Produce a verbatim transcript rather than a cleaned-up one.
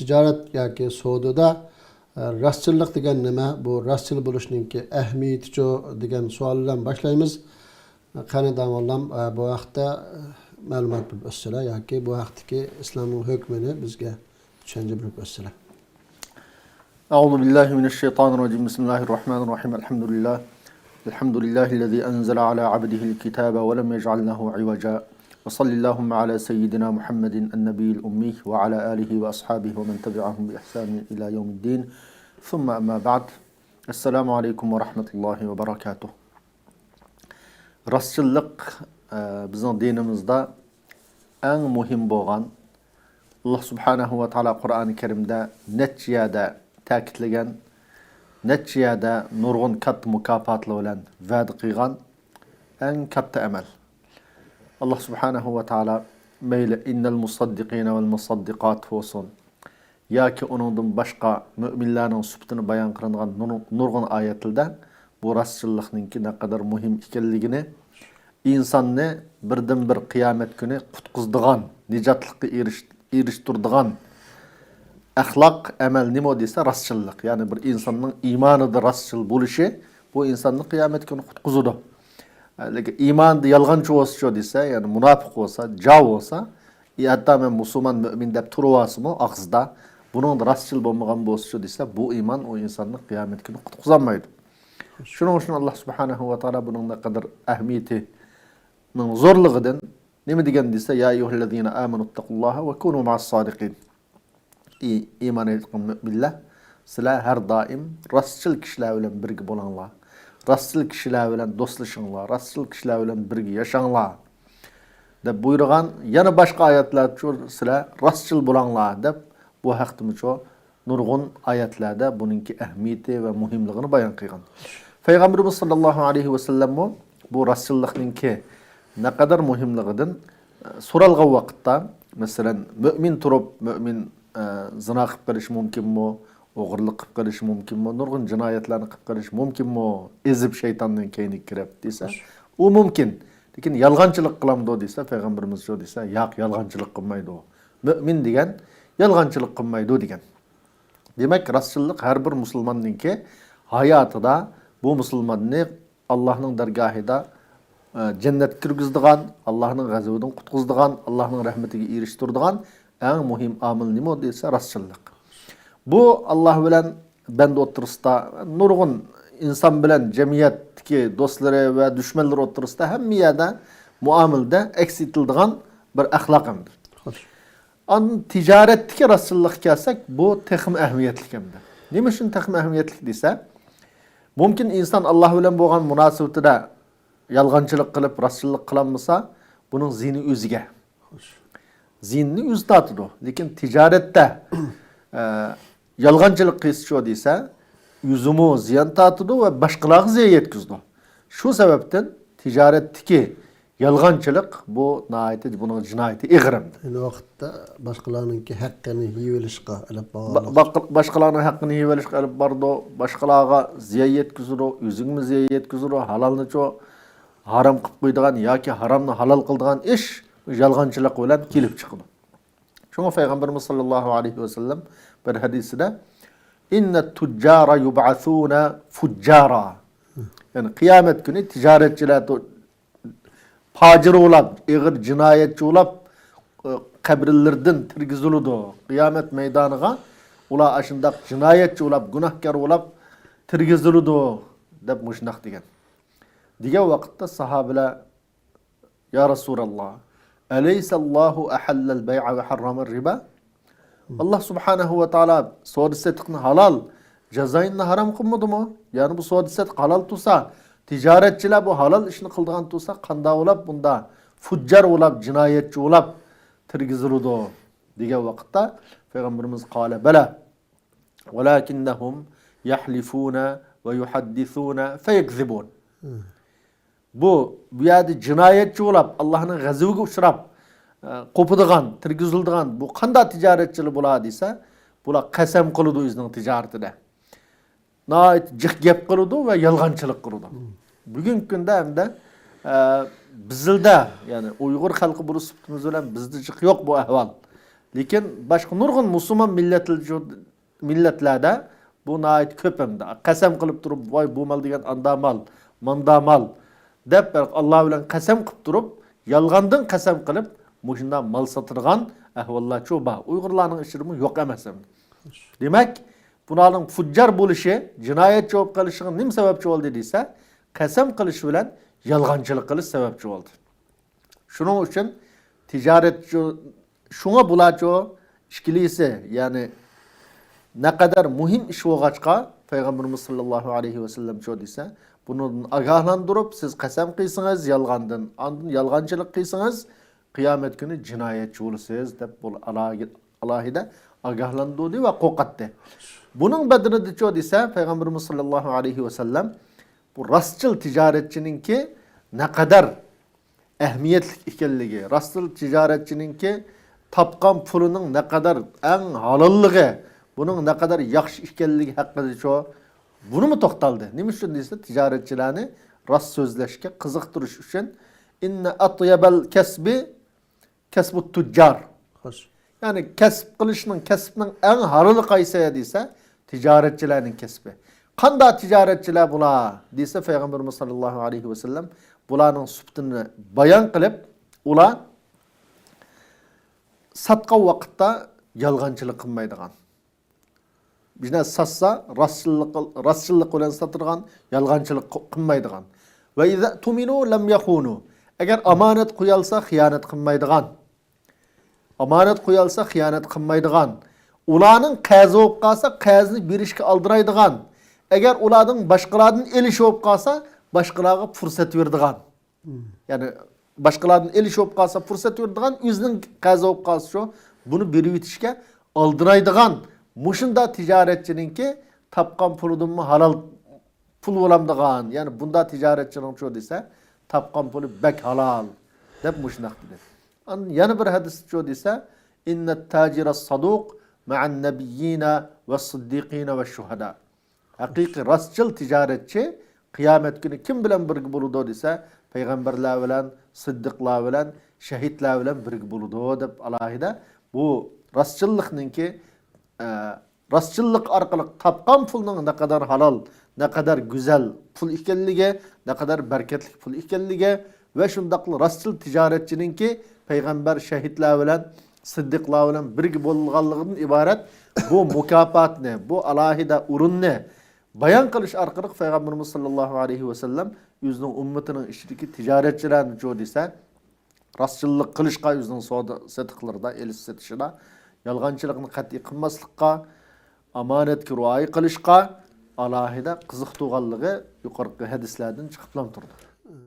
تىجارەت ياكى سودىدا، ئە، راستچىللىق دېگەن نېمە؟ بۇ راستچىل بولۇشنىڭكى ئەھمىيىتىچۇ دېگەن سوئال بىلەن باشلايمىز. قېنى داڭغۇلام، ئە، بۇ ھەقتە، ئە، مەلۇمات بېرىپ ئۆتسىلە ياكى بۇ ھەقتىكى ئىسلامنىڭ ھۆكمىنى بىزگە چۈشەنچە بېرىپ ئۆتسىلە. أعوذ بالله من الشيطان الرجيم. بسم الله الرحمن الرحيم. الحمد لله. الحمد لله الذي أنزل على عبده الكتاب ولم يجعل له عوجا. وصل اللهم على سيدنا محمد النبي الأمي وعلى آله وأصحابه ومن تبعهم بإحسان إلى يوم الدين. ثم أما بعد. السلام عليكم ورحمة الله وبركاته. راستچىللىق، ئە، بىزنىڭ دىنىمىزدا ئەڭ مۇھىم بولغان، ئاللا سۇبھانەھۇ ۋە تائالا قۇرئانى كەرىمدە نەچچە يەردە تەكىتلىگەن، نەچچە يەردە نۇرغۇن كاتتا مۇكاپاتلار بىلەن ۋەدە قىلغان ئەڭ كاتتا ئەمەل. ئاللا سۇبھانەھۇ ۋە تائالا مەيلى ئىننەل مۇسەددىقىنە ۋەل مۇسەددىقات بولسۇن، ياكى ئۇنىڭدىن باشقا مۆمىنلەرنىڭ سۈپىتىنى بايان قىلىنغان نۇر-، نۇرغۇن ئايەتلەردە بۇ راستچىللىقنىڭكى نەقەدەر مۇھىم ئىكەنلىكىنى، ئىنساننى بىردىنبىر قىيامەت كۈنى قۇتقۇزىدىغان، نىجاتلىققا ئېرىش-، ئېرىشتۈرىدىغان ئەخلاق، ئەمەل نېمە دېسە، راستچىللىق. يەنى بىر ئىنساننىڭ ئىمانىدا راستچىل بولۇشى بۇ ئىنساننى قىيامەت كۈنى قۇتقۇزىدۇ. لېكىن ئىماندا يالغانچى بولسىچۇ دېسە، يەنى مۇناپىق بولسا، جاۋ بولسا، ئى، ھەتتا مەن مۇسۇلمان، مۆمىن دەپ تۇرۇۋالسىمۇ ئاغزىدا، بۇنىڭدا راستچىل بولمىغان بولسىچۇ دېسە، بۇ ئىمان ئۇ ئىنساننى قىيامەت كۈنى قۇتقۇزالمايدۇ. شۇنىڭ ئۈچۈن ئاللا سۇبھانەھۇ ۋە تائالا بۇنىڭ نەقەدەر ئەھمىيىتىنىڭ زورلۇقىدىن نېمە دېگەن دېسە، يا أيها الذين آمنوا اتقوا الله وكونوا مع الصادقين. ئى، ئىمان ئېيتقان مۆمىنلەر، سىلەر ھەر دائىم راستچىل كىشىلەر بىلەن بىرگە بولۇڭلار. راستچىل كىشىلەر بىلەن دوستلىشىڭلار، راستچىل كىشىلەر بىلەن بىرگە ياشاڭلار، دەپ بۇيرۇغان. يەنە باشقا ئايەتلەرچۇ سىلەر راستچىل بولاڭلار، دەپ بۇ ھەقتىمۇچۇ نۇرغۇن ئايەتلەردە بۇنىڭكى ئەھمىيىتى ۋە مۇھىملىقىنى بايان قىلغان. پەيغەمبىرىمىز ساللاللاھۇ ئەلەيھى ۋەسەللەممۇ بۇ راستچىللىقنىڭكى نەقەدەر مۇھىملىقىدىن، ئە، سورالغان ۋاقىتتا، مەسىلەن، مۆمىن تۇرۇپ، مۆمىن، ئە، زىنا قىلىپ قېلىشى مۇمكىنمۇ؟ ئوغرىلىق قىلىپ قېلىشى مۇمكىنمۇ؟ نۇرغۇن جىنايەتلەرنى قىلىپ قېلىشى مۇمكىنمۇ؟ ئېزىپ شەيتاننىڭ كەينىگە كىرىپ دېسە، ئۇ مۇمكىن. لېكىن يالغانچىلىق قىلامدۇ دېسە، پەيغەمبىرىمىزچۇ دېسە، ياق، يالغانچىلىق قىلمايدۇ. مۆمىن دېگەن يالغانچىلىق قىلمايدۇ دېگەن. دېمەك، راستچىللىق ھەر بىر مۇسۇلماننىڭكى ھاياتىدا بۇ مۇسۇلماننى ئاللاھنىڭ دەرگاھىدا، ئە، جەننەتكە كىرگۈزىدىغان، ئاللاھنىڭ غەزىپىدىن قۇتقۇزىدىغان، ئاللاھنىڭ رەھمىتىگە ئېرىشتۈرىدىغان ئەڭ مۇھىم ئامىل نېمە دېسە، راستچىللىق. بۇ ئاللاھ بىلەن بەندە ئوتتۇرىسىدا، نۇرغۇن ئىنسان بىلەن جەمئىيەتتىكى دوستلىرى ۋە دۈشمەنلىرى ئوتتۇرىسىدا ھەممە يەردە مۇئامىلىدە ئەكس ئېتىلىدىغان بىر ئەخلاق ئەمدى. ئاندىن تىجارەتتىكى راستچىللىققا كەلسەك، بۇ تېخىمۇ ئەھمىيەتلىك ئەمدى. نېمە ئۈچۈن تېخىمۇ ئەھمىيەتلىك دېسە، مۇمكىن ئىنسان ئاللاھ بىلەن بولغان مۇناسىۋىتىدە يالغانچىلىق قىلىپ، راستچىللىق قىلالمىسا، بۇنىڭ زىيىنى ئۆزىگە. زىيىنىنى ئۆزى تارتىدۇ. لېكىن تىجارەتتە، ئە، يالغانچىلىق قىلسىچۇ دېسە، ئۆزىمۇ زىيان تارتىدۇ ۋە باشقىلارغا زىيان يەتكۈزىدۇ. شۇ سەۋەبتىن تىجارەتتىكى يالغانچىلىق بۇ ناھايىتى، بۇنىڭ جىنايىتى ئېغىر ئەمدى. ئەينى ۋاقىتتا باشقىلارنىڭكى ھەققىنى يېيىۋېلىشقا ئېلىپ بارغانلىق. باشقىلارنىڭ ھەققىنى يېيىۋېلىشقا ئېلىپ بارىدۇ، باشقىلارغا زىيان يەتكۈزىدۇ، ئۆزىگىمۇ زىيان يەتكۈزىدۇ، ھالالنىچۇ ھارام قىلىپ قويىدىغان ياكى ھارامنى ھالال قىلىدىغان ئىش يالغانچىلىق بىلەن كېلىپ چىقىدۇ. شۇڭا پەيغەمبىرىمىز ساللاللاھۇ ئەلەيھى ۋەسەللەم بىر ھەدىسىدە، إن التجار يبعثون فجارا. يەنى قىيامەت كۈنى تىجارەتچىلەر پاجىر بولاپ، ئېغىر جىنايەتچى بولاپ، قەبرىلىرىدىن تىرگۈزۈلىدۇ. قىيامەت مەيدانىغا ئۇلار ئاشۇنداق جىنايەتچى بولاپ، گۇناھكار بولاپ تىرگۈزۈلىدۇ، دەپ مۇشۇنداق دېگەن. دېگەن ۋاقىتتا ساھابىلەر، يا رەسۇلاللا، أليس الله أحل البيع وحرم الربا؟ ئاللاھ سۇبھانەھۇ ۋە تائالا سودا سېتىقنى ھالال، جازايىننى ھارام قىلمىدىمۇ؟ يەنى بۇ سودا سېتىق ھالال تۇرسا، تىجارەتچىلەر بۇ ھالال ئىشنى قىلىدىغان تۇرسا، قانداق بولاپ بۇندا فۇججار بولاپ، جىنايەتچى بولاپ تىرگۈزۈلىدۇ؟ دېگەن ۋاقىتتا پەيغەمبىرىمىز، قال بلى ولكنهم يحلفون ويحدثون فيكذبون. بۇ، بۇ يەردە جىنايەتچى بولاپ، ئاللاھنىڭ غەزىپىگە ئۇچراپ، ئە، قوپىدىغان، تىرگۈزۈلىدىغان بۇ قانداق تىجارەتچىلەر بۇلار دېسە، بۇلار قەسەم قىلىدۇ ئۆزىنىڭ تىجارىتىدە. ناھايىتى جىق گەپ قىلىدۇ ۋە يالغانچىلىق قىلىدۇ. بۈگۈنكى كۈندە ھەمدە، ئە، بىزلەردە، يەنى ئۇيغۇر خەلقى بولۇش سۈپىتىمىز بىلەن بىزدە جىق يوق بۇ ئەھۋال. لېكىن باشقا نۇرغۇن مۇسۇلمان مىللەتلىرى مىللەتلەردە بۇ ناھايىتى كۆپ ئەمدى. قەسەم قىلىپ تۇرۇپ، ۋاي، بۇ مال دېگەن ئاندا مال، ماندا مال دەپ، ئاللا بىلەن قەسەم قىلىپ تۇرۇپ، يالغاندىن قەسەم قىلىپ، مۇشۇنداق مال ساتىدىغان ئەھۋاللارچۇ بار. ئۇيغۇرلارنىڭ ئىچىدىمۇ يوق ئەمەس ئەمدى. دېمەك، بۇلارنىڭ فۇججار بولۇشى، جىنايەتچى بولۇپ قېلىشىغا نېمە سەۋەبچى بولدى دېسە، قەسەم قىلىش بىلەن يالغانچىلىق قىلىش سەۋەبچى بولدى. شۇنىڭ ئۈچۈن تىجارەتچى، شۇڭا بۇلارچۇ ئىككىلىسى، يەنى نەقەدەر مۇھىم ئىش بولغاچقا، پەيغەمبىرىمىز ساللاللاھۇ ئەلەيھى ۋەسەللەمچۇ دېسە، بۇنىڭدىن ئاگاھلاندۇرۇپ، سىز قەسەم قىلسىڭىز يالغاندىن، ئاندىن يالغانچىلىق قىلسىڭىز، قىيامەت كۈنى جىنايەتچى بولىسىز دەپ، بۇ ئالاھىدە ئاگاھلاندۇردى ۋە قورقاتتى. بۇنىڭ بەدىلىدىچۇ دېسە، پەيغەمبىرىمىز ساللاللاھۇ ئەلەيھى ۋەسەللەم بۇ راستچىل تىجارەتچىنىڭكى نەقەدەر ئەھمىيەتلىك ئىكەنلىكى، راستچىل تىجارەتچىنىڭكى تاپقان پۇلىنىڭ نەقەدەر ئەڭ ھالاللىقى، بۇنىڭ نەقەدەر ياخشى ئىكەنلىكى ھەققىدىچۇ بۇنىمۇ توختالدى. نېمە ئۈچۈن دېسە، تىجارەتچىلەرنى راست سۆزلەشكە قىزىقتۇرۇش ئۈچۈن، «ئىننە ئەتيەبەل كەسبى كەسبۇت تۇججار.» خوش. يەنى كەسىپ قىلىشنىڭ، كەسىپنىڭ ئەڭ ھالىلى قايسى دېسە، تىجارەتچىلەرنىڭ كەسپى. قانداق تىجارەتچىلەر بۇلار دېسە، پەيغەمبىرىمىز ساللاللاھۇ ئەلەيھى ۋەسەللەم بۇلارنىڭ سۈپىتىنى بايان قىلىپ، ئۇلار ساتقان ۋاقىتتا يالغانچىلىق قىلمايدىغان، بىر نەرسە ساتسا، راستچىللىق، راستچىللىق بىلەن ساتىدىغان، يالغانچىلىق قىلمايدىغان. «ۋە ئىزا تۇمىنۇ لەم يەخۇنۇ.» ئەگەر ئامانەت قويالسا، خىيانەت قىلمايدىغان. ئامانەت قويالسا، خىيانەت قىلمايدىغان. ئۇلارنىڭ قەرزى بولۇپ قالسا، قەرزنى بېرىشكە ئالدىرايدىغان. ئەگەر ئۇلاردىن باشقىلاردىن ئېلىش بولۇپ قالسا، باشقىلارغا پۇرسەت بېرىدىغان. يەنى باشقىلاردىن ئېلىش بولۇپ قالسا، پۇرسەت بېرىدىغان، ئۆزىنىڭ قەرزى بولۇپ قالسا، شۇ، بۇنى بېرىۋېتىشكە ئالدىرايدىغان، مۇشۇنداق تىجارەتچىنىڭكى تاپقان پۇلىدىنمۇ ھالال پۇل بولامدىغان، يەنى بۇنداق تىجارەتچىنىڭچۇ دېسە، تاپقان پۇلى بەك ھالال، دەپ مۇشۇنداق دېدى. ئاندىن يەنە بىر ھەدىستىچۇ دېسە، «ئىننەت تاجىرەس سادۇق مەئەن نەبىييىنە ۋەس سىددىقىنە ۋەش شۇھەدا.» ھەقىقىي راستچىل تىجارەتچى قىيامەت كۈنى كىم بىلەن بىرگە بولىدۇ دېسە، پەيغەمبەرلەر بىلەن، سىددىقلار بىلەن، شەھىدلەر بىلەن بىرگە بولىدۇ، دەپ ئالاھىدە بۇ راستچىللىقنىڭكى، ئە، راستچىللىق ئارقىلىق تاپقان پۇلنىڭ نەقەدەر ھالال، نەقەدەر گۈزەل پۇل ئىكەنلىكى، نەقەدەر بەرىكەتلىك پۇل ئىكەنلىكى ۋە شۇنداقلا راستچىل تىجارەتچىنىڭكى پەيغەمبەر، شەھىدلەر بىلەن، سىددىقلار بىلەن بىرگە بولغانلىقىدىن ئىبارەت بۇ مۇكاپاتنى، بۇ ئالاھىدە ئورۇننى بايان قىلىش ئارقىلىق پەيغەمبىرىمىز ساللاللاھۇ ئەلەيھى ۋەسەللەم ئۆزىنىڭ ئۈممىتىنىڭ ئىچىدىكى تىجارەتچىلەرنىچۇ دېسە، راستچىللىق قىلىشقا، ئۆزىنىڭ سودا سېتىقلىرىدا، ئېلىش سېتىشىدا يالغانچىلىقنى قەتئىي قىلماسلىققا، ئامانەتكە رىئايە قىلىشقا ئالاھىدە قىزىقتۇرغانلىقى يۇقىرىقى ھەدىسلەردىن چىقىپلا تۇرىدۇ.